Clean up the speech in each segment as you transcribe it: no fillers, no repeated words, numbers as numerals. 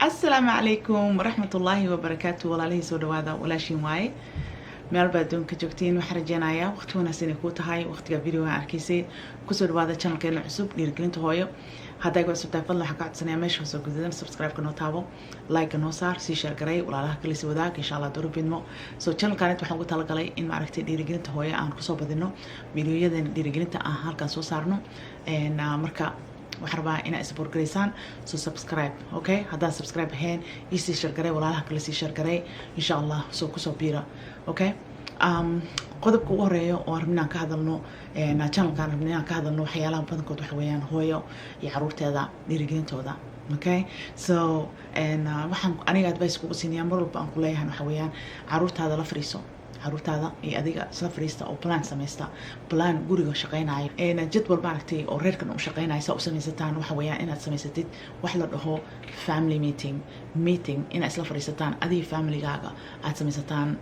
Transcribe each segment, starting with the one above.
Asalaamu calaykum waraxmatullaahi wabarakaatu. Walaalihii, soo dhawaada. Walaashiin waaye, meel baa adduunka joogtiin. Waxaan rajeynayaa waqti wanaagsan ay kuu tahay waqtiga videoga arkaysay. Kusoo dhawaada channelkeena cusub, Dhiirigelinta Hooyo. Hadday ku cusub tahay, fadlan waxaan ka codsanayaa meesha hoose gududan subscribe-ka noo taabo, like-ka noo saar, sii share garay, walaalaha kale si wadaag, insha Allah dooru bidmo. So channelkan waxaan ugu talagalay in, maaragtay, dhiirigelinta hooyo aan kusoo badino, videoyadan dhiirigelinta aan halkaan soo saarno. Marka waxaan rabaa inaa support garaysaan, so subscribe, okay? Haddaan subscribe ahayn, iisii share garay, walaalaha kale sii share garay, insha Allah. Soo kusoo biira, okay? Qodobka ugu horeeya oo rabna inaan ka hadalno channelkan, rabna inaan ka hadalno waxyaalaha badankood, waxa weeyaan hooyo iyo caruurteeda dhiirigelintooda, okay? So waxaan aniga advice kugu siinayaa mar walba aan ku leeyahay waxa weeyaan caruurtaada la fariiso, caruurtaada iyo adiga isla fariista oo plan samaysta, plan guriga shaqeynayo, jadwal, maaragtay, oo reerkan u shaqeynayo saa u samaysataan. Waxa weeyaan inaad samaysatid wax la dhaho family meeting, inaad isla fadhiisataan adiga familygaaga, aad samaysataan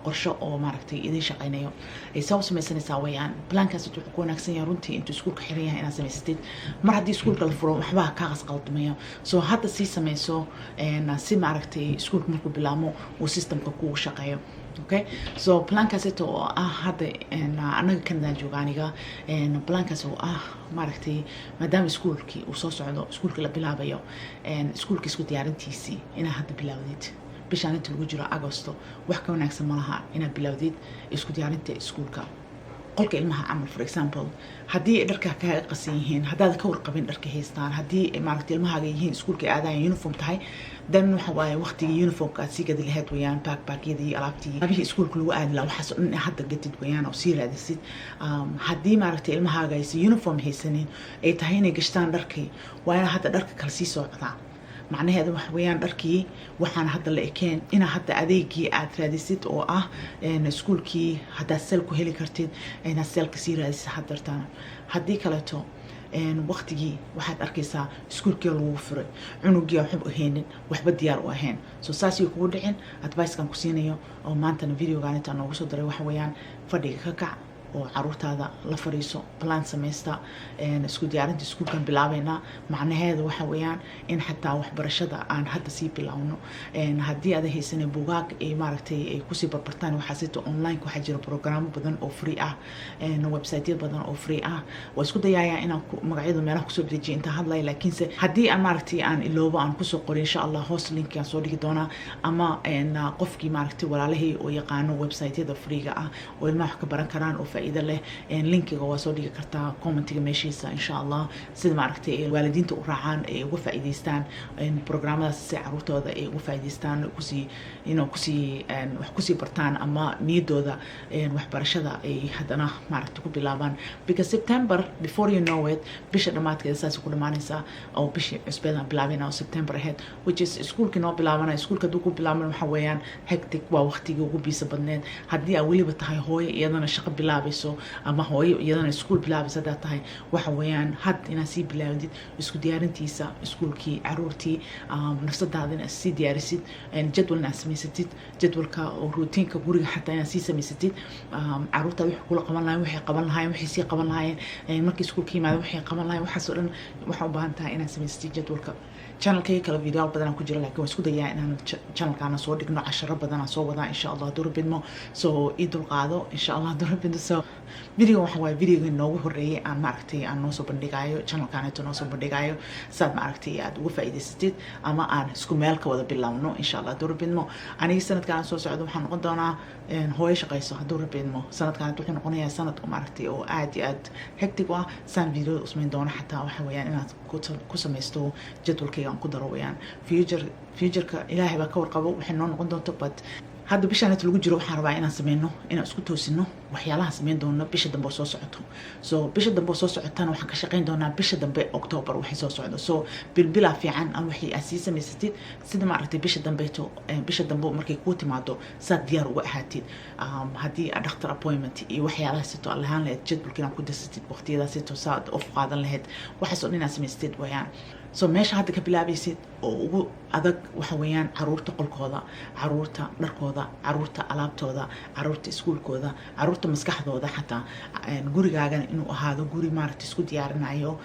qorsho oo, maaragtay, idin shaqeynayo. Saa u samaysanaysaa weeyaan plankaas. Wuxuu ku wanaagsan yahay runtii intuu iskuulka xiran yahay inaad samaysatid. Mar haddii iskuulka la furo, waxbaa kaa qasqaldamaya. So hadda sii samayso si, maaragtay, iskuulka markuu bilaamo uu systemka kugu shaqeeyo, okay? So plankaasito oo ah hadda anaga Canadaan jooga aniga, plankaas oo ah, maaragtay, maadaama iskuulkii uu soo socdo, iskuulka la bilaabayo, iskuulka isku diyaarintiisii inaad hadda bilaawdid. Bishaan inta lagu jiro Agosto, wax ka wanaagsan malaha inaad bilaawdid isku diyaarinta iskuulka. Qolka ilmaha camal, for example, haddii ay dharka kaaga qasan yihiin, haddaad ka warqabin dharka haystaan, haddii, maaragtay, ilmahaaga yihiin iskuulka aadayan uniform tahay, then waxa waaye waqtigii uniformka aad sii gadi lahayd weeyaan, backpackyadii, alaabtii, abihii iskuulka lagu aadi lahaa, waxaas oo dhan hadda gadid weeyaan oo sii raadisid. Haddii, maaragtay, ilmahaaga aysan uniform haysanin, ay tahay inay gashtaan dharkii, waa inaa hadda dharka kale sii socdaa. Macnaheeda waxa weeyaan dharkii waxaan hadda la ekeen inaa hadda adeegii aad raadisid oo ah iskuulkii haddaad sale ku heli kartid, inaad saleka sii raadisid haddartaan. Haddii kaleeto, waqtigii waxaad arkaysaa iskuulkii lagu furay, cunugii waxba ahaynin, waxba diyaar u ahayn. So saasay kugu dhicin. Advicekan ku siinayo oo maantana videogan intaan noogu soo diray waxa weeyaan fadhiga ka kac oo caruurtaada la fadhiiso, plan samaysta. Isku diyaarinta iskuulkan bilaabeynaa, macnaheedu waxa weeyaan in xataa waxbarashada aan hadda sii bilaawno. Haddii aada haysanin bugaag ay, maaragtay, ay kusii barbartaan waxaa sita, online waxaa jira programmo badan oo free ah, websiteyo badan oo free ah. Waa isku dayayaa inaan magacyada meelaha kusoo dejiyo intaan hadlaya, laakiinse haddii aan, maaragtay, aan iloobo, aan kusoo qorin, insha Allah hoos linkaan soo dhigi doonaa, ama qofkii, maaragtay, walaalahii oo yaqaano websiteyada freega ah oo ilmaha wax ka baran karaan oo faa'iido leh, linkiga waa soo dhigi kartaa commentiga meeshiisa, insha Allah, sida, maaragtay, waalidiinta u raacaan, ay uga faa'iidaystaan programmadaas, si caruurtooda ay uga faa'iidaystaan, kusii kusii wax kusii bartaan ama niyaddooda waxbarashada ay haddana, maaragtay, ku bilaabaan, because September, before you know it, bisha dhammaadkeeda saasay ku dhamaanaysaa oo bishii cusbeedaan bilaabina oo September ahayd, which is iskuulkii noo bilaabanaya. Iskuulka hadduu ku bilaaban, waxa weeyaan hectic waa, waqtigii ugu busy badneed. Haddii aa weliba tahay hooyo iyadana shaqo bilaabayso ama hooyo iyadana iskuul bilaabayso haddaad tahay, waxa weeyaan had inaad sii bilaawdid isku diyaarintiisa iskuulkii caruurtii, nafsadaada inaad sii diyaarisid, jadwal inaad samaysatid, jadwalka oo routineka guriga xataa inaad sii samaysatid, caruurtaada waxay kula qaban lahayen, waxay qaban lahayen, waxay sii qaban lahaayeen markii iskuulka yimaada, waxay qaban lahayen, waxaas oo dhan waxaa u baahan tahay inaad samaysatid jadwalka. Channelkayga kale videoyaal badan ku jira, laakiin waan isku dayaa inaan channelkaana soo dhigno. Casharo badan aan soo wadaa, insha Allah, hadduu Rabbi idmo. So ii dulqaado, insha Allah, hadduu Rabbi idmo. So video waxa waaye videoga noogu horeeyay aan, maaragtay, aan noo soo bandhigayo channelkaneeto, noo soo bandhigayo saad, maaragtay, aad uga faa'iidaysatid ama aan isku meel ka wada bilowno, insha Allah, hadduu Rabbi idmo. Aniga sanadkaan soo socdo waxaan noqon doonaa hooyo shaqayso, hadduu Rabbi idmo. Sanadkaan wuxuu noqonayaa sanad, maaragtay, oo aad iyo aad hectic u ah. Saan videoda u samayn doono xataa waxa weeyaan inaad ku samaysto jadwalkayga aan ku daro weeyaan. Futureka Ilaahay baa ka warqabo waxay noo noqon doonto, but hadda bishaan inta lagu jiro waxaan rabaa inaan sameyno, inaan isku toosino waxyaalaha sameyn doono bisha dambe oo soo socoto. So bisha dambe oo soo socotana waxaan ka shaqeyn doonaa bisha dambe, October, waxay soo socdo. So bilbilaa fiican ama waxay aad sii samaysatid sida, maaragtay, bisha dambeeto, bisha dambe markay kuu timaado saad diyaar uga ahaatid. Haddii aad dhakhtar appointment iyo waxyaalaha sito aad lahaan lahayd, jadwalka inaad ku darsatid waqtiyadaas sito saad off qaadan lahayd, waxaas oo dhan inaad samaysatid weeyaan. So meesha hadda ka bilaabaysid oo ugu adag waxa weeyaan caruurta qolkooda, caruurta dharkooda, caruurta alaabtooda, caruurta iskuulkooda, caruurta maskaxdooda xataa, gurigaagana inuu ahaado guri, maaragta, isku diyaarinayo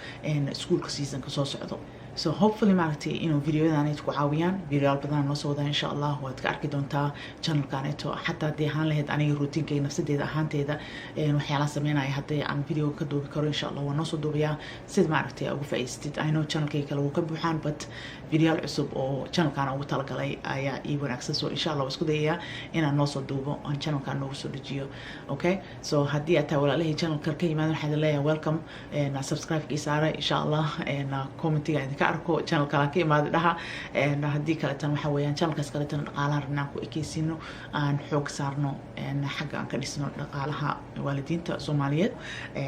iskuulka seasonka soo socdo. So hopefully, maaragtay, inuu videoyadan ku caawiyaan. Videoyaal badan noo soo wadaa, insha Allah, waad ka arki doontaa channelkaneeto. Xataa haddii ahaan lahayd aniga routinekayga, nafsadeeda ahaanteeda, waxyaalaha sameynaya, haddii aan video ka duubi karo, insha Allah waan noo soo duubayaa, sida maaragtay uga faa'iidsatid. I know channelkayga kale wuu ka buuxaan, but videoyaal cusub oo channelkaan ugu talagalay ayaa ii wanaagsan. So insha Allah waa isku dayayaa inaan noo soo duubo, aan channelkaan noogu soo dejiyo. Okay, so haddii aad tahay walaalihii channelka ka yimaada, waxaan leeyahay welcome. Subscribe kii saara, insha Allah. Commentiga idinka arko, channel kale ka imaada dhaha. Haddii kaletan waxa weeyaan channelkaas kaletan dhaqaalaha rabnaa ku ekeysiino, aan xoog saarno, xagga aan ka dhisno dhaqaalaha waalidiinta Soomaaliyeed.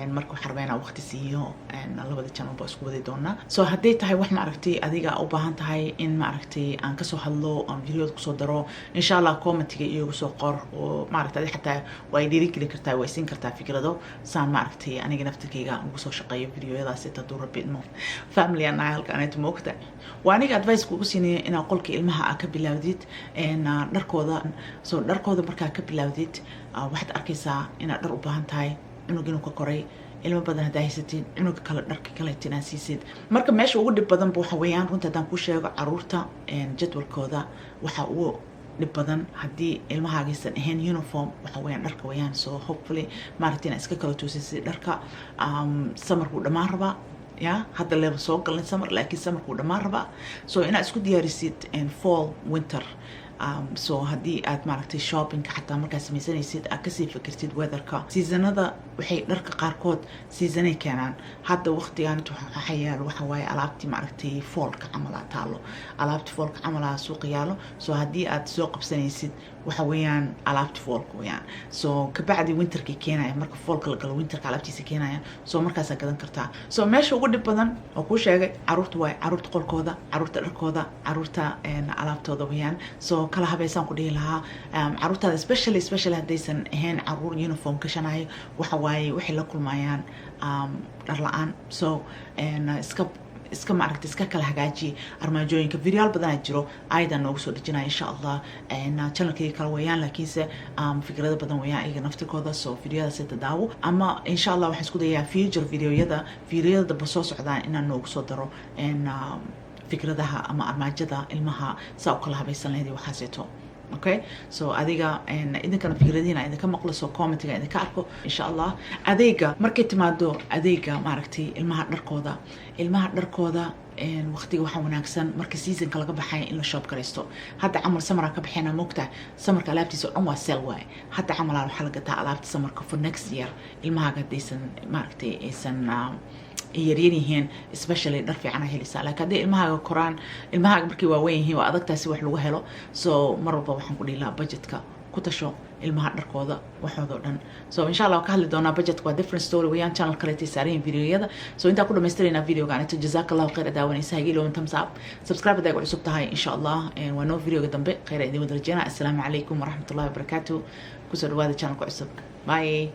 Marka waxaan rabaa inaan waqti siiyo, labada channel ba isku wadi doonaa. So hadday tahay wax maaragtay adiga u baahan tahay in maaragtay aan kasoo hadlo, aan videoda kusoo daro, insha Allah commentiga iyagu soo qor, oo maaragtay adi xataa waa ay dhiirigelin kartaa, waa siin kartaa fikrado saan maaragtay aniga naftirkayga ugu soo shaqeeyo videoyadaas inta hadduu Rabbi idmo. Family aan nahay halka anayta, moogta, waa aniga advice kugu siinaya inaad qolka ilmaha aa ka bilaawdid dharkooda. So dharkooda markaa ka bilaawdid, waxaad arkaysaa inaad dhar u baahan tahay cunug inuu ka koray. Ilmo badan haddaa haysatid, cunuga kale dharka kaleeto inaad siisid. Marka meesha ugu dhib badanba waxa weeyaan, runta haddaan ku sheego, caruurta jadwalkooda waxa ugu dhib badan, haddii ilmahaagaysan ahayn uniform, waxa weeyaan dharka weeyaan. So hopefully, maaragtay, inaad iska kala toosisid dharka. Summerkuu dhammaan rabaa ya, hadda leeba soo galnay summer, laakiin summerkuu dhammaan rabaa. So inaad isku diyaarisid fall, winter. So haddii aad maaragtay shoppingka xataa markaad samaysanaysid, aad kasii fikirtid weatherka, seasonada. Waxay dharka qaarkood seasonay keenaan. Hadda waqtigan waxa yaalo waxa waaye alaabtii maaragtay fallka camalaa taalo, alaabti fallka camalaa suuqa yaalo. So haddii aad soo qabsanaysid, waxa weeyaan alaabti fallka weeyaan. So kabacdi winterkay keenaya, marka fallka la galo, winterka alaabtiisa keenaya. So markaasaa gadan kartaa. So meesha ugu dhib badan oo kuu sheegay caruurta waay, caruurta qolkooda, caruurta dharkooda, caruurta alaabtooda weeyaan. So kala habeysaan ku dhihi lahaa caruurtaada, especially haddaysan ahayn caruur uniform gashanayo. Waxa waaye waxay la kulmayaan dhar la-aan. So iska maaragta iska kala hagaajiye armaajooyinka. Videoyaal badanaa jiro, ayadan noogu soo dejinaya, insha Allah. Channelkayga kale weeyaan, laakiinse fikrado badan weeyaan iyaga naftirkooda. So videoyadaas inta daawo, ama insha Allah waxaan isku dayayaa future videoyada, videoyada damba soo socdaan, inaan noogu soo daro fikradaha ama armaajada ilmaha saa u kala habaysan lahayd iyo waxaaseeto. Okay, so adiga idinkana fikradihiina idinka maqlo, so commentiga idinka arko, insha Allah. Adeega markay timaado, adeega maaragtay ilmaha dharkooda, ilmaha dharkooda waqtiga waxaa wanaagsan marka seasonka laga baxay in la shop garaysto. Hadda camal summeraa ka baxayna, moogtahay, summerka alaabtiisa oo dhan waa sale waaye. Hadda camalaa waxaa la gataa alaabta summerka for next year. Ilmahaaga haddaysan maaragtay aysan yaryar yihiin especially, dhar fiican aa helaysaa. Laakiin hadday ilmahaaga koraan, ilmahaaga markay waaweyn yihiin, waa adagtaasi wax lagu helo. So mar walba waxaan ku dhihi lahaa budgetka ku tasho, ilmaha dharkooda, waxooda o dhan. So insha Allah waan ka hadli doonaa budgetka, waa different story weeyaan, channel kaleetay saarayin videoyada. So intaan ku dhamaystiraynaa videoga anito. Jazaaka Allahu khayr daawanaysa. Haga ilooban thumbs up, subscribe hadday cusub tahay. Insha Allah waa noo videoga dambe. Khayr idin wada rajeynaa. Assalaamu calaykum waraxmatullahi wabarakaatu. Kusoo dhawaada channelka cusub. Bye.